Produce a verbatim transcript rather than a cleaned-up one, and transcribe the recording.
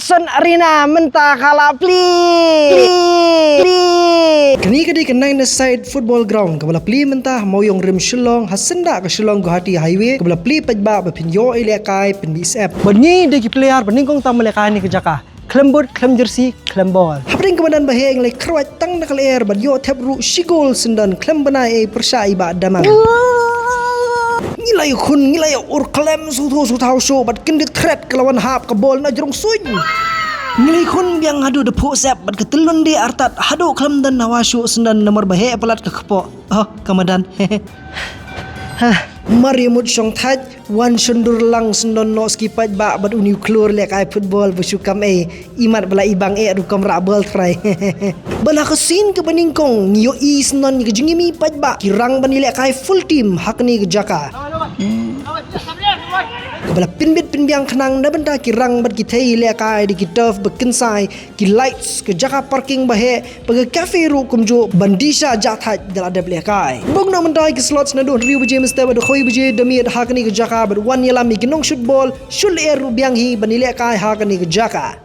Sun Arena mynta ka la plie. Plie. Plie. Kane ka dei ka nine-a-side football ground kaba la plie mynta ha Mawiong Rim Shillong, ha syndah ka Shillong Guwahati Highway, kaba la plie paidbah ba phin ïoh ïalehkai pynmih syep. Bad ngi dei ki player ba nyngkong tam ïalehkai ha kane ka jaka. Khlem boot, khlem jersey, khlem ball. Hapdeng ka madan ba heh ngi la ïakhrwat tang na ka lyer bad ïoh thep ruh shi goal syndon khlem bnai ei pyrshah i Bah Damang. Ngi la ïakhun, ngi la ïa-ur khlem sngewthuh sngewthaw shuh bad kyndit thret ka la wan hap ka ball na jrong suiñ. Ngi la ïakhun biang haduh da phuh syep bad ka tyllun die artat haduh khlem don hawa shuh syndon namar ba heh palat ka kpoh. Oh, ka madan. Mar ïamut shong thait, wan shon dur lang syndon noh ski paidbah bad u nuclear lehkai football ba shu kam ei, imat ba la i bang eh rukom rah ball trai. Ba la ka scene kaba nyngkong ngi ïohi syndon ïa ka jingim i paidbah ki rang ban ïalehkai full team ha kane ka jaka. Kaba la pynbit pynbiang khnang na bynta ki rang bad ki thei ïalehkai da ki turf ba kynsai, ki lights, ka jaka parking ba heh, bad ka cafe ruh kumjuh ban dih sha jah thait da la dep lehkai. Bun na mynta ki slots naduh hynriew baje mynstep haduh khawi baje da miet ha kane ka jaka bad wan ïalam ïa ki nongshut ball, shut lyer ruh biang hi ban ïalehkai ha kane ka jaka.